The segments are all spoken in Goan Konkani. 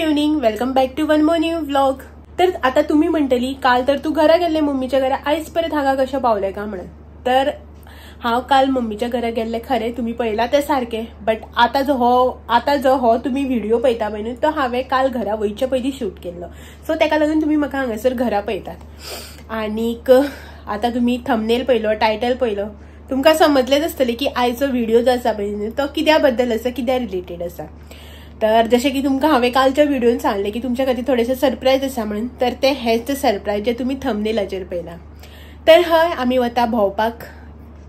Evening, welcome back to one more new vlog. तर आता तुम्ही म्हणटली काल तर तू घरा गेल्ले मम्मीच्या घरा, आयज परत हांगा कशें पावलें का म्हणून. तर हांव काल मम्मीच्या घरा गेल्ले खरें, तुमी पळयला तें सारकें, बट आतां जो हो तुमी व्हिडिओ पळयता पळय न्हू, तो हांवें काल घरा वयचे पयलीं शूट केल्लो. सो तेका लागून तुमी म्हाका हांगासर घरा पळयतात. आनीक आतां तुमी थंबनेल पळयलो, टायटल पळयलो, तुमकां समजलेंच आसतलें की आयचो व्हिडिओ जो आसा पळय न्हू तो कित्या बद्दल आसा, कित्या रिलेटेड आसा. तर जशें की तुमकां हांवें कालच्या व्हिडिओन सांगलें की तुमच्या खातीर थोडेशें सरप्रायज आसा म्हणून, तर तें हेंच सरप्रायज जें तुमी थंबनेलाचेर पळयलां. तर हय, आमी वता भोंवपाक,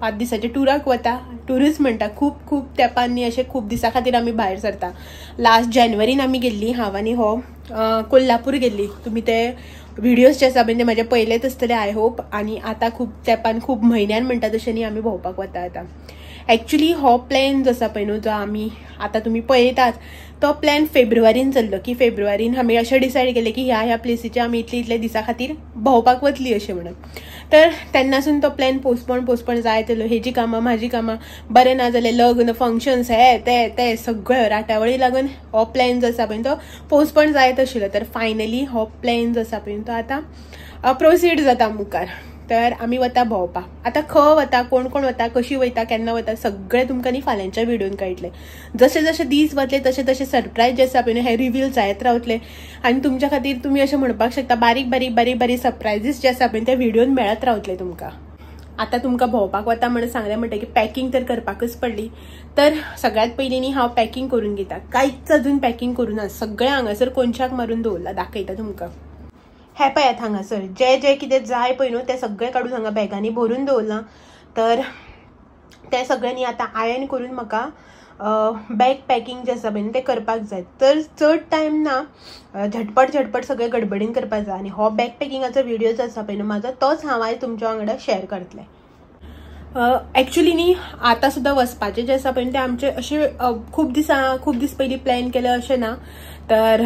5 दिसाच्या टुराक वता. टुरूच म्हणटा, खूब खूब तेंपान न्ही, अशें खूब दिसां खातीर आमी भायर सरता. लास्ट जानेवारीन आमी गेल्ली, हांव आनी हो कोल्हापूर गेल्ली. तुमी ते व्हिडियोज जे आसा पळय ते म्हाजे पयलेच आसतले I hope. आनी आतां खूब तेंपान, खूब म्हयन्यान म्हणटा तशें न्ही, आमी भोंवपाक वता आतां. एक्चुली हो प्लॅन जो आसा पळय न्हू, जो आमी आतां तुमी पळयतात, तो प्लॅन फेब्रुवारीन चल्लो. की फेब्रुवारीन आमी अशें डिसायड केलें की ह्या ह्या प्लेसीचे आमी इतले इतले दिसां खातीर भोंवपाक वतली अशें म्हणून. तर तेन्नासून तो प्लॅन पोस्टपोन जायत येयलो. हेजी कामां, म्हाजी कामां, बरें ना जालें लग्न, फंक्शन्स, हे ते ते सगळें राटावळी लागून हो प्लॅन जो आसा पळय तो पोस्टपोन जायत आशिल्लो. तर फायनली हो प्लॅन जो आसा पळय तो आतां प्रोसीड जाता मुखार. तर आमी वता भोंवपाक. आतां खंय वता, कोण कोण वता, कशी वयता, केन्ना वता, सगळें तुमकां न्ही फाल्यांच्या व्हिडियोन कळटलें. जशे जशे दीस वतले तशे तशे सरप्रायज जे आसा पळय न्हू हे रिवील जायत रावतले. आनी तुमच्या खातीर तुमी अशें म्हणपाक शकता बारीक बारीक बारीक बारीक सरप्रायजीस जे आसा पळय ते व्हिडियोन मेळत रावतले तुमकां. आतां तुमकां भोंवपाक वता म्हणून सांगलें म्हणटकीर पॅकिंग तर करपाकच पडली. तर सगळ्यात पयलीं न्ही हांव पॅकिंग करून घेता. कांयच अजून पॅकिंग करूं ना, सगळें हांगासर कोनशाक मारून दवरलां. दाखयता तुमकां. हे पळयात हांगासर जे जे कितें जाय पळय न्हू तें सगळें काडून हांगा बॅगांनी भरून दवरलां. तर तें सगळें न्ही आतां आयर्न करून म्हाका बॅग पॅकिंग जें आसा पळय न्हू तें करपाक जाय. तर चड टायम ना, झटपट झटपट सगळें गडबडीन करपाक जाय. आनी हो बॅग पॅकिंगाचो व्हिडिओ जो आसा पळय न्हू म्हाजो, तोच हांव आयज तुमच्या वांगडा शेअर करतलें. एक्चुली न्ही आतां सुद्दां वचपाचें जें आसा पळय न्हू तें आमचें अशें खूब दीस पयलीं प्लॅन केलें अशें ना. तर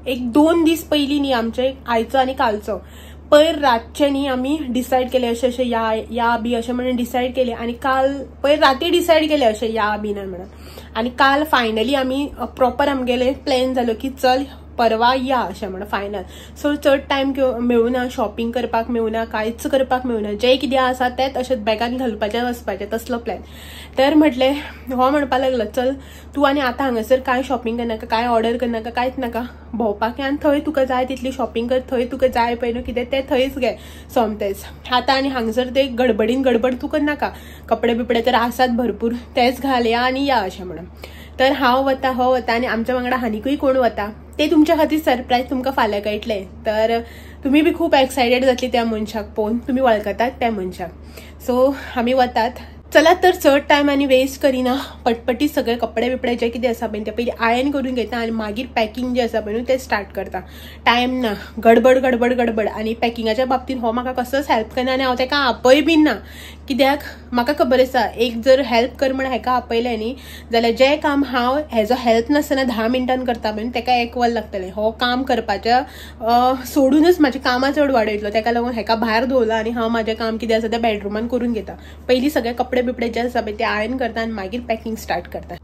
1-2 दीस पयलीं न्ही आमचे आयचो आनी कालचो पयर रातचे न्ही आमी डिसायड केलें अशें अशें या या बी अशें म्हणून डिसायड केलें. आनी काल पयर राती डिसायड केलें अशें या बी ना म्हणून. आनी काल फायनली आमी प्रॉपर आमगेले प्लॅन जालो की चल परवा या अशें म्हणून फायनल. सो चड टायम मेळुना, शॉपिंग करपाक मेळुना, कांयच करपाक मेळुना. जें कितें आसा तेंच अशें बॅगान घालपाचें वचपाचें, तसलो प्लॅन. तर म्हटलें हो म्हणपाक लागलो चल तूं आनी आतां हांगासर कांय शॉपिंग करनाका, कांय ऑर्डर करनाका, कांयच नाका, भोंवपाक आनी थंय तुका जाय तितली शॉपिंग कर, थंय तुका जाय पळय न्हू कितें तें थंयच घे सोमतेच. आतां आनी हांगासर ते गडबडीन गडबड तूं करनाका, कपडे बिपडे तर आसात भरपूर, तेच घाल या आनी या अशें म्हणून. तर हांव वता, हो वता, आनी आमच्या वांगडा आनीकूय कोण वता ते तुमच्या खातीर सरप्रायज तुमकां फाल्यां कळटलें. तर तुमी बी खूब एक्सायटेड जातली त्या मनशाक पळोवन, तुमी वळखतात त्या मनशाक. सो आमी वतात. चला तर चड टायम आनी वेस्ट करिना, पटपटी सगळे कपडे बिपडे जे कितें आसा पळय ते पयलीं आयर्न करून घेता आनी मागीर पॅकिंग जें आसा पळय न्हू तें स्टार्ट करता. टायम ना, गडबड गडबड गडबड. आनी पॅकिंगाच्या बाबतींत हो म्हाका कसोच हेल्प करना आनी हांव तेका आपय बीन ना, कित्याक म्हाका खबर आसा एक जर हेल्प कर म्हण हेका आपयलें न्ही जाल्यार जें काम हांव हेजो हेल्प नासतना 10 मिनटान करता पळय न्हू तेका 1 वर लागतलें. हो काम करपाच्या सोडूनच म्हाजें कामां चड वाडयतलो. तेका लागून हेका भायर दवरला आनी हांव म्हाजें काम कितें आसा तें बेडरुमान करून घेता. पयलीं सगळे कपडे बिपडे जे आसा पळय ते आयर्न करता आनी मागीर पॅकिंग स्टार्ट करता.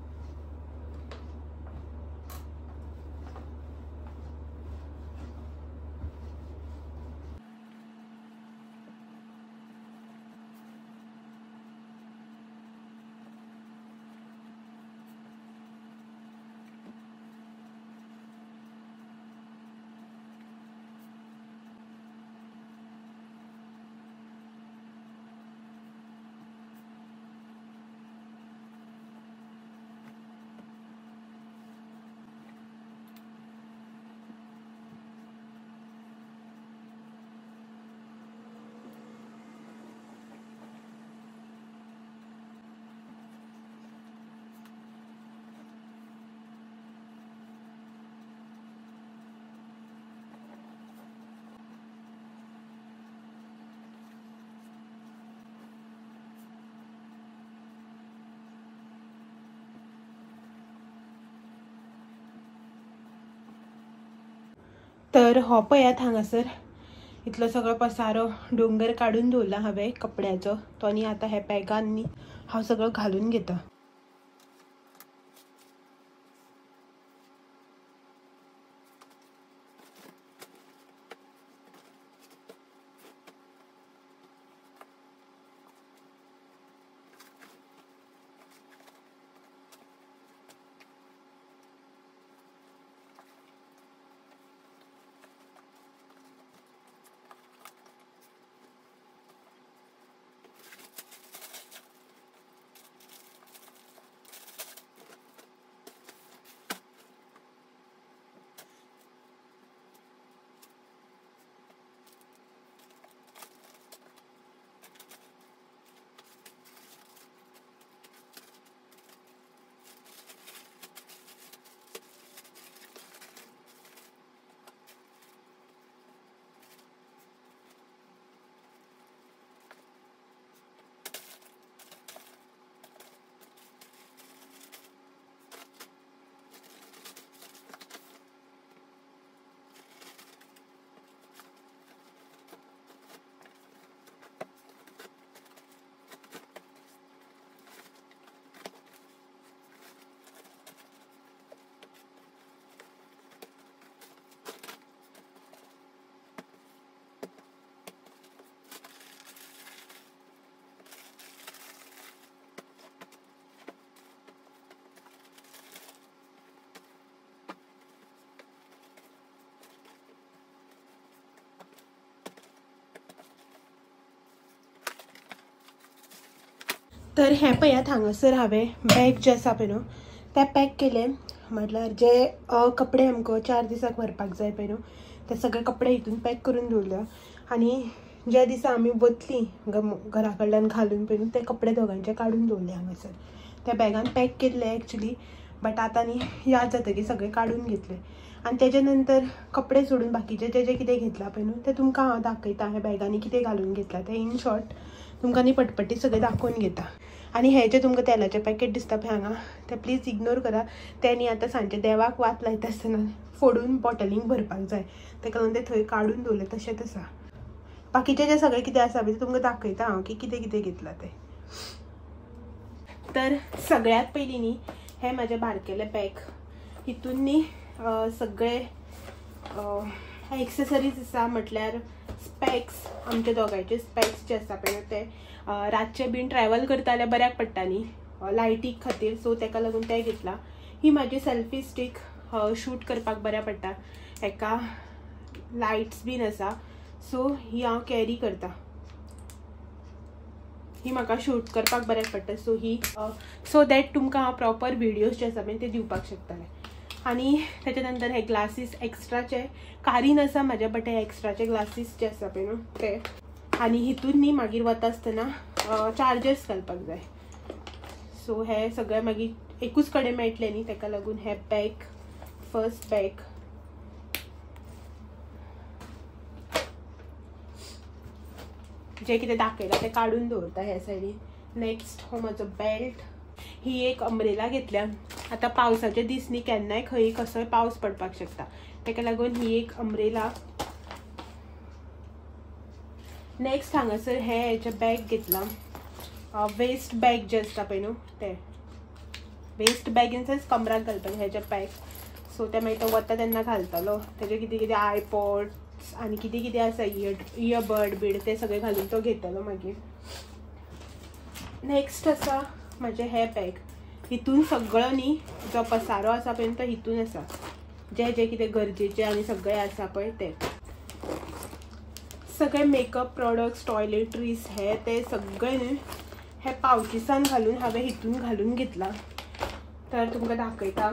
तर हो पळयात हांगासर इतलो सगळो पसारो डोंगर काडून दवरला हांवें कपड्याचो, तो न्ही आतां हे बॅगान न्ही हांव सगळो घालून घेता. तर हें पळयात हांगासर हांवें बॅग जें आसा पळय न्हू तें पॅक केलें. म्हटल्यार जे कपडे आमकां 4 दिसाक व्हरपाक जाय पळय न्हू ते सगळे कपडे हितून पॅक करून दवरल्या. आनी ज्या दिसा आमी वतलीं घरा कडल्यान घालून पळय न्हू ते कपडे दोगांचे काडून दवरले हांगासर त्या बॅगान पॅक केल्ले एक्चुली, बट आतां न्ही याद जातकीर सगळे काडून घेतले. आनी तेजे नंतर कपडे सोडून बाकीचे जे जे कितें घेतलां पळय न्हू तें तुमकां हांव दाखयता. ह्या बॅगांनी कितें घालून घेतलां तें इन शॉर्ट तुमकां न्ही पटपटी सगळें दाखोवन घेता. आनी हे जे तुमकां तेलाचें पॅकेट दिसता पळय हांगा तें प्लीज इग्नोर करा. तें न्ही आतां सांजचें देवाक वात लायता आसतना फोडून बॉटलींक भरपाक जाय, तेका लागून तें थंय काडून दवरलें तशेंच आसा. बाकीचें जें सगळें कितें आसा पळय तें तुमकां दाखयता हांव की कितें कितें घेतलां तें. तर सगळ्यांत पयलीं न्ही हें म्हाजें बारकेलें बॅग, हितून न्ही सगळे एक्सेसरीज आसा. म्हटल्यार स्पॅक्स, आमच्या दोगांयचे स्पॅक्स जे आसा पळय ते रातचे बीन ट्रॅवल करता जाल्यार बऱ्याक पडटा न्ही लायटीक खातीर, सो तेका लागून तें घेतलां. ही म्हाजी सेल्फी स्टीक शूट करपाक बऱ्याक पडटा, हेका लायट्स बीन आसा, सो ही हांव कॅरी करता. ही म्हाका शूट करपाक बऱ्याक पडटा, सो ही सो that तुमकां हांव प्रॉपर व्हिडियोज जे आसा पळय ते दिवपाक शकतलें. आनी तेच्या नंतर हे ग्लासीस एक्स्ट्राचे कारीन आसा म्हाज्या, बट हे एक्स्ट्राचे ग्लासीस जे आसा पळय न्हू ते. आनी हितून न्ही मागीर वता आसतना चार्जर्स घालपाक जाय, सो हे सगळे मागीर एकूच कडेन मेळटले न्ही, तेका लागून हे बॅग फर्स्ट बॅग. जे कितें दाखयलां तें काडून दवरता ह्या सायडीन. नेक्स्ट हो म्हाजो बेल्ट. ही एक अम्ब्रेला घेतल्या. आतां पावसाचे दीस न्ही, केन्नाय खंय कसोय पावस पडपाक शकता, तेका लागून ही एक अम्ब्रेला. नेक्स्ट हांगासर हे हेचें बॅग घेतलां, वेस्ट बॅग जें आसता पळय न्हू तें, वेस्ट बॅग इन सेन्स कमराक घालपाक हेजें बॅग. सो तें मागीर तो वता तेन्ना घालतलो, तेजें कितें कितें आयपॉड्स आनी कितें कितें आसा इयरबड बीड ते सगळें घालून तो घेतलो मागीर. नेक्स्ट आसा म्हाजें हे बॅग. हितून सगळो न्ही जो पसारो आसा पळय तो हितून आसा, जे जे कितें गरजेचें आनी सगळें आसा पळय तें सगळे मेकअप प्रोडक्ट्स, टॉयलेटरीज हे ते सगळे न्ही हे पावचिसान घालून हांवें हितून घालून घेतलां. तर तुमकां दाखयता.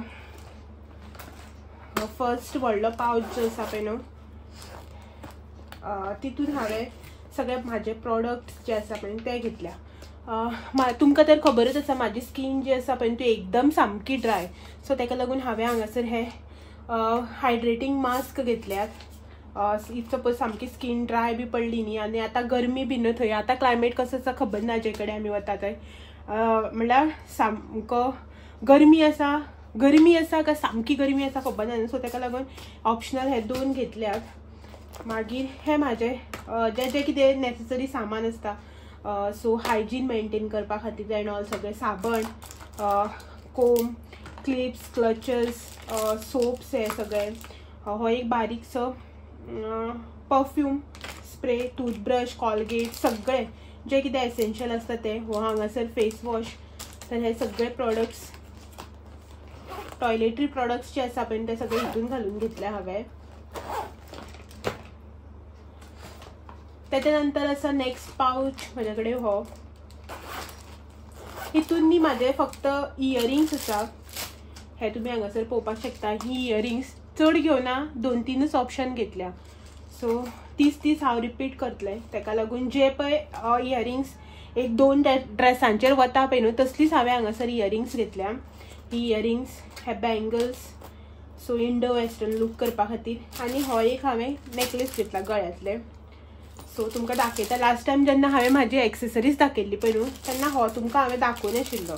फर्स्ट व्हडलो पावच जो आसा पळय न्हू तितून हांवें सगळे म्हाजे प्रोडक्ट्स जे आसा पळय ते घेतल्या. तुमकां तर खबरच आसा म्हाजी स्कीन जी आसा पळय ती एकदम सामकी ड्राय, सो तेका लागून हांवें हांगासर हे हायड्रेटींग मास्क घेतल्यात. If suppose सामकी स्कीन ड्राय बी पडली न्ही, आनी आतां गरमी बी न्हू थंय, आतां क्लायमेट कसो आसा खबर ना जे कडेन आमी वता थंय, म्हणल्यार सामको गरमी आसा, गरमी आसा काय सामकी गरमी आसा खबर ना, सो तेका लागून ऑप्शनल हे दोन घेतल्यात. मागीर हे म्हाजे जे जे कितें नॅसेसरी सामान आसता, सो हायजीन मेंटेन करपा खातीर एंड ऑल सगळे साबण, कोम, क्लिप्स, क्लचर्स, सोप्स हे सगळे, हो एक बारीकसो परफ्यूम स्प्रे, टूथब्रश, कॉलगेट, सगळे जे कितें एसेन्शियल आसता ते, हो हांगासर फेस वॉश. तर हे सगळे प्रोडक्ट्स, टॉयलेटरी प्रोडक्ट्स जे आसा पळय ते सगळे हितून घालून घेतले हांवें. तेच्या नंतर आसा नेक्स्ट पावच म्हजे कडेन हो. हितून न्ही म्हाजे फक्त इयरिंग्स आसा, हे तुमी हांगासर पळोवपाक शकता. ही इयरिंग्स चड घेवना, 2-3 ऑप्शन घेतल्या, सो तीस हांव रिपीट करतलें, तेका लागून जे पळय इयरिंग्स 1-2 ड्रेसांचेर वता पळय न्हू तसलीच हांवें हांगासर इयरिंग्स घेतल्या. ही इयरिंग्स, हे bangles, so Indo western look करपा खातीर. आनी हो एक हांवें नेकलेस घेतला गळ्यांतले. सो तुमकां दाखयता, लास्ट टायम जेन्ना हांवें म्हाजी एक्सेसरीज दाखयल्ली पळय न्हू तेन्ना हो तुमकां हांवें दाखोवंक नाशिल्लो,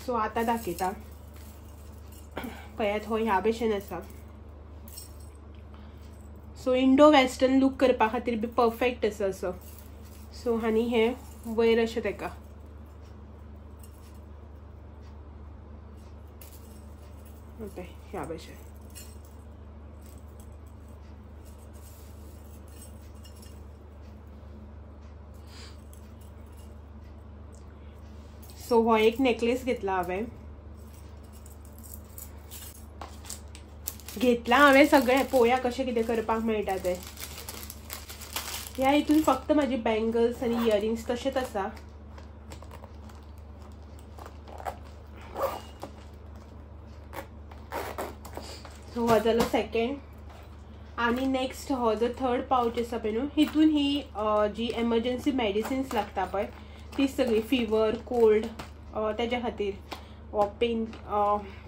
सो आतां दाखयता. पळयात हो ह्या भशेन आसा. सो इंडो वेस्टर्न लूक करपा खातीर बी परफेक्ट आसा असो. सो आनी हे वयर अशें तेका ह्या भशेन. सो हो एक नेकलेस घेतला हांवें, घेतला हांवें सगळें, पळोवया कशें कितें करपाक मेळटा तें. ह्या हितून फक्त म्हाजी बँगल्स आनी इयरिंग्स तशेंच आसा. सो हो जालो सेकेंड. आनी नेक्स्ट हो जो थर्ड पावच आसा पळय न्हू हितून ही जी एमर्जन्सी मेडिसिन्स लागता पळय ती सगळी फिवर कोल्ड तेज्या खातीर पेन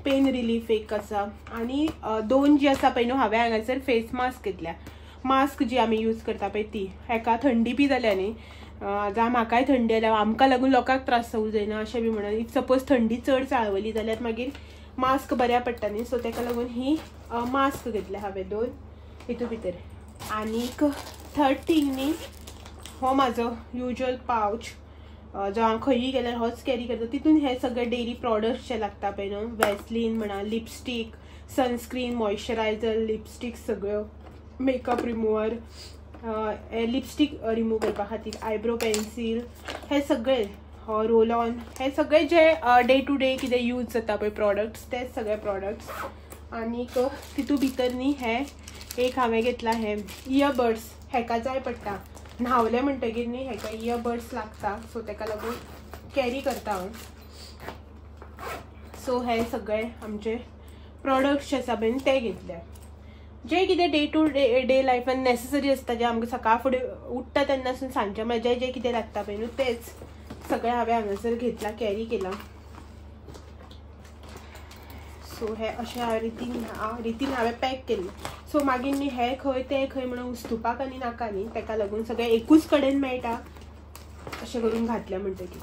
पेन रिलीफ एक आसा. आनी दोन जी आसा पळय न्हू हांवें हांगासर फेस मास्क घेतल्या. मास्क जी आमी यूज करता पळय ती हेका थंडी बी जाल्या न्ही, जावं म्हाकाय थंडी जाल्या आमकां लागून लोकांक त्रास जावूं जायना अशें बी म्हणून if suppose थंडी चड चाळवली जाल्यार मागीर मास्क बऱ्या पडटा न्ही. सो तेका लागून ही मास्क घेतल्या हांवें दोन हितू भितर. आनीक थर्ड थींग न्ही हो म्हाजो युजल पावच जो हांव खंयी गेल्यार होच कॅरी करता. तितून हे सगळे डेली प्रॉडक्ट्स जे लागता पळय न्हू वॅसलीन म्हणा, लिपस्टीक, सनस्क्रीन, मॉइश्चरायझर, लिपस्टीक सगळ्यो, मेकअप रिमुवर, लिपस्टीक रिमूव करपा खातीर, आयब्रो पेन्सील, हे सगळे हो रोल ऑन, हे सगळे जे डे टू डे कितें यूज जाता पळय प्रॉडक्ट्स ते सगळे प्रॉडक्ट्स. आनीक तितू भितर न्ही हे एक हांवें घेतला हे इयरबड्स. हेका जाय पडटा न्हांवलें म्हणटगीर न्ही हेका इयरबड्स लागता. सो तेका लागून कॅरी करता हांव. सो हे सगळे आमचे प्रॉडक्ट्स जे आसा पळय ते घेतले. जे कितें डे टू डे लायफान नेसेसरी आसता जे आमकां सकाळ फुडें उठ्ठा तेन्नासून सांजचे म्हळ्यार जे जे कितें लागता पळय न्हू तेच सगळें हांवें हांगासर घेतलां, कॅरी केलां. सो हे अशें रितीन हांवें पॅक केल्लें. सो मागीर न्ही हे खंय ते खंय म्हणून उस्तुपाक आनी नाका न्ही, तेका लागून सगळें एकूच कडेन मेळटा अशें करून घातलें म्हणटकीर.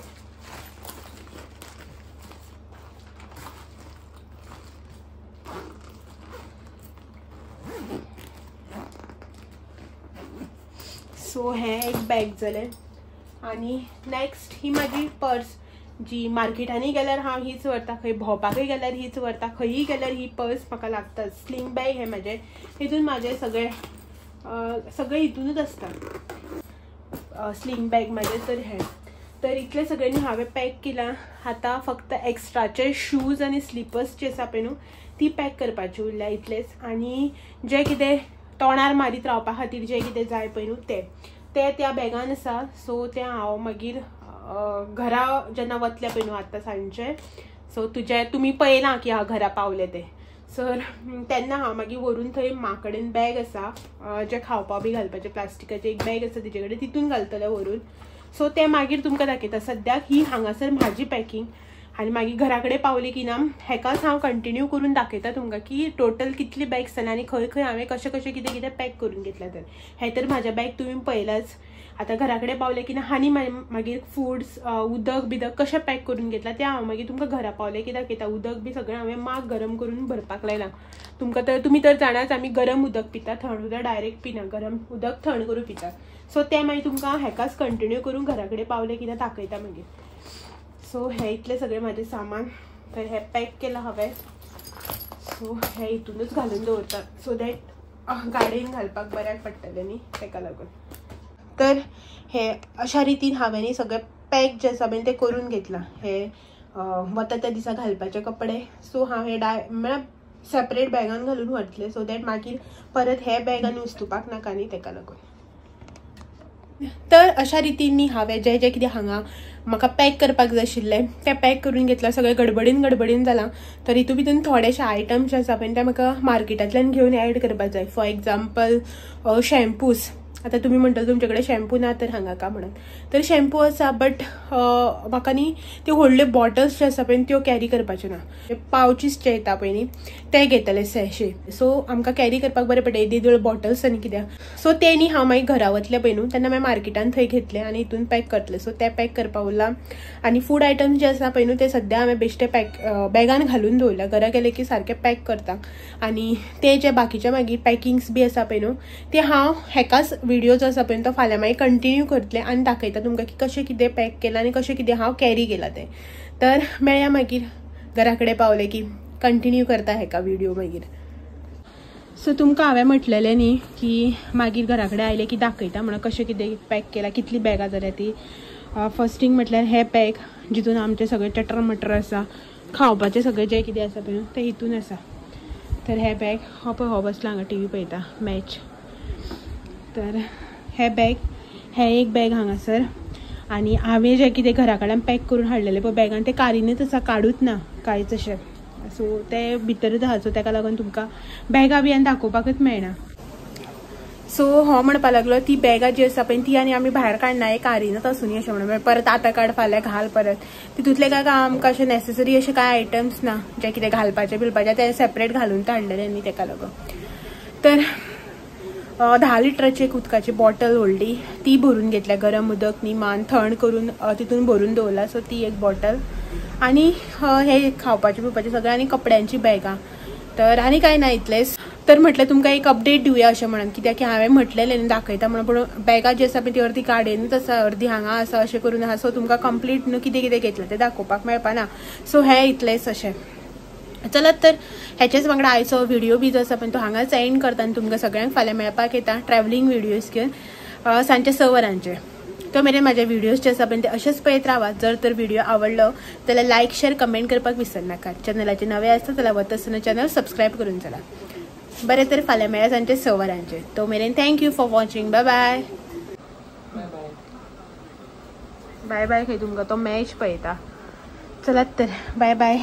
सो हें एक बॅग जालें. आनी नेक्स्ट ही म्हाजी पर्स जी मार्केटांनी गेल्यार हांव हीच व्हरता, खंय भोंवपाकय गेल्यार हीच व्हरता, खंयी गेल्यार ही पर्स म्हाका लागता. स्लिंग बॅग हें म्हाजें, हितून म्हाजें सगळें सगळें हितूनच आसता स्लिंग बॅग म्हाजें. तर हें तर इतलें सगळ्यांनी हांवें पॅक केलां. आतां फक्त एक्स्ट्राचे शूज आनी स्लिपर्स जे आसा पळय न्हू ती पॅक करपाची उरल्या इतलेंच. आनी जें कितें तोंडार मारीत रावपा खातीर जें कितें जाय पळय न्हू तें तें त्या बॅगान आसा. सो तें हांव मागीर घरा जेन्ना वतलें पळय न्हू आतां सांजचें, सो तुजें तुमी पळयलां की हांव घरा पावलें तें, सो तेन्ना हांव मागीर व्हरून थंय म्हा कडेन बॅग आसा जें खावपा बी घालपाचें प्लास्टिकाचें एक बॅग आसा तिजे कडेन, तितून घालतलें व्हरून. सो तें मागीर तुमकां दाखयता. सद्याक ही हांगासर म्हाजी पॅकिंग आनी मागीर घरा कडेन पावली की ना हेकाच हांव कंटिन्यू करून दाखयता तुमकां की टोटल कितली बॅग्स जाल्या आनी खंय खंय हांवें कशें कशें कितें कितें पॅक करून घेतलां. तर हें तर म्हाजें बॅग तुमी पळयलाच. आतां घरा कडेन पावलें की ना आनी मागीर फुड्स उदक बिदक कशें पॅक करून घेतलां तें हांव मागीर तुमकां घरा पावलें की दाखयता. उदक बी सगळें हांवें माग गरम करून भरपाक लायलां. तुमकां तर तुमी तर जाणाच आमी गरम उदक पिता, थंड उदक डायरेक्ट पिना, गरम उदक थंड करून पिता. सो तें मागीर तुमकां हेकाच कंटिन्यू करून घरा कडेन पावलें की ना दाखयता मागीर. सो हे इतलें सगळें म्हाजें सामान तर हें पॅक केलां हांवें. सो हें हितूनच घालून दवरता सो that गाडयेन घालपाक बऱ्याक पडटलें न्ही तेका लागून. तर हे अशा रितीन हांवें न्ही सगळें पॅक जें आसा पळय तें करून घेतलां. हे वता त्या दिसा घालपाचे कपडे, सो हांव हे म्हळ्यार सेपरेट बॅगान घालून व्हरतलें सो that मागीर परत हे बॅगान उस्तुपाक नाका न्ही तेका लागून. तर अशा रितीन न्ही हांवें जें जें कितें हांगा म्हाका पॅक करपाक जाय आशिल्लें तें पॅक करून घेतलां. सगळें गडबडीन गडबडीन जालां. तर हितून भितून थोडेशे आयटम्स जे आसा पळय ते म्हाका मार्केटांतल्यान घेवन एड करपाक जाय. For example shampoos. आतां तुमी म्हणटले तुमचे कडेन शॅम्पू ना तर हांगा का म्हणून, तर शॅम्पू आसा बट म्हाका न्ही त्यो व्हडल्यो बॉटल्स ज्यो आसा पळय त्यो कॅरी करपाच्यो ना, पावचीस जे येता पळय न्ही ते घेतले सॅशे. सो आमकां कॅरी करपाक बरें पडटा येदी बॉटल्स आनी कित्याक. सो ते न्ही हांव मागीर घरा वतलें पळय न्हू तेन्ना मागीर मार्केटान थंय घेतले आनी हितून पॅक करतलें. सो ते पॅक करपा उरलां. आनी फूड आयटम्स जे आसा पळय न्हू ते सद्या हांवें बेश्टे पॅक बॅगान घालून दवरला. घरा गेले की सारकें पॅक करता. आनी ते जे बाकीचे मागीर पॅकिंग्स बी आसा पळय न्हू ते हांव हेकाच व्हिडिओ जो आसा पळय तो फाल्यां मागीर कंटिन्यू करतलें आनी दाखयता तुमकां की कशें कितें पॅक केलां आनी कशें कितें हांव कॅरी केलां तें. तर मेळया मागीर घरा कडेन पावलें की कंटिन्यू करता हेका व्हिडिओ मागीर. सो तुमकां हांवें म्हटलेलें न्ही की मागीर घरा कडेन आयलें की दाखयता म्हणून कशें कितें पॅक केलां, कितली बॅगां जाल्या ती. फर्स्ट थिंग म्हटल्यार हें बॅग जितून आमचें सगळें चटर मटर आसा, खावपाचें सगळें जें कितें आसा पळय तें हितून आसा. तर हें बॅग हो पळय हो बसला हांगा टी व्ही पळयता मॅच. तर हे बॅग हें एक बॅग हांगासर आनी हांवें जें कितें घरा कडल्यान पॅक करून हाडलेलें पळय बॅगान तें कारीनच आसा, काडूच ना कांयच अशें. सो तें भितरच आहा, सो तेका लागून तुमकां बॅगां बी आनी दाखोवपाकच मेळना. सो हो म्हणपा लागलो ती बॅगां जी आसा पळय ती आनी आमी भायर काडना, कारीनच आसूनी अशें म्हणून, परत आतां काड फाल्यां घाल परत. तितूंतले काय आमकां अशें नॅसेसरी अशें कांय आयटम्स ना जे कितें घालपाचें बिलपाचें तें सेपरेट घालून हाडलेलें न्ही तेका लागून. तर 10 लिटराची एक उदकाची बॉटल व्हडली ती भरून घेतल्या, गरम उदक न्ही मान थंड करून तितून भरून दवरला. सो ती एक बॉटल आनी हे खावपाचें पिवपाचें सगळें आनी कपड्यांची बॅगां. तर आनी कांय ना इतलेंच. तर म्हटलें तुमकां एक अपडेट दिवया अशें म्हणून, कित्याक की हांवें म्हटलेलें न्ही दाखयता म्हणून, पूण बॅगां जी आसा पळय ती अर्दी गाडयेनूच आसा, अर्दी हांगा आसा अशें करून आहा. सो तुमकां कंप्लीट न्हू कितें कितें घेतलें तें दाखोवपाक मेळपाना. सो हें इतलेंच अशें. चलत तर हेचेच वांगडा आयचो व्हिडिओ बी जो आसा पळय तो हांगाच एंड करता आनी तुमकां सगळ्यांक फाल्यां मेळपाक येता ट्रॅवलिंग व्हिडियोज घेवन सांजचे 6 वरांचेर. तो मेरेन म्हाजे व्हिडियोज जे आसा पळय ते अशेंच पळयत रावात. जर तर व्हिडिओ आवडलो जाल्यार लायक शेअर कमेंट करपाक विसरनाकात. चॅनलाचे नवे आसता जाल्यार वता आसतना चॅनल सबस्क्रायब करून चला. बरें तर फाल्यां मेळया सांजचे 6 वरांचेर. तो मेरेन thank you for watching. Bye bye. Bye bye. खंय तुमकां तो मॅच पळयता. चलात तर बाय बाय.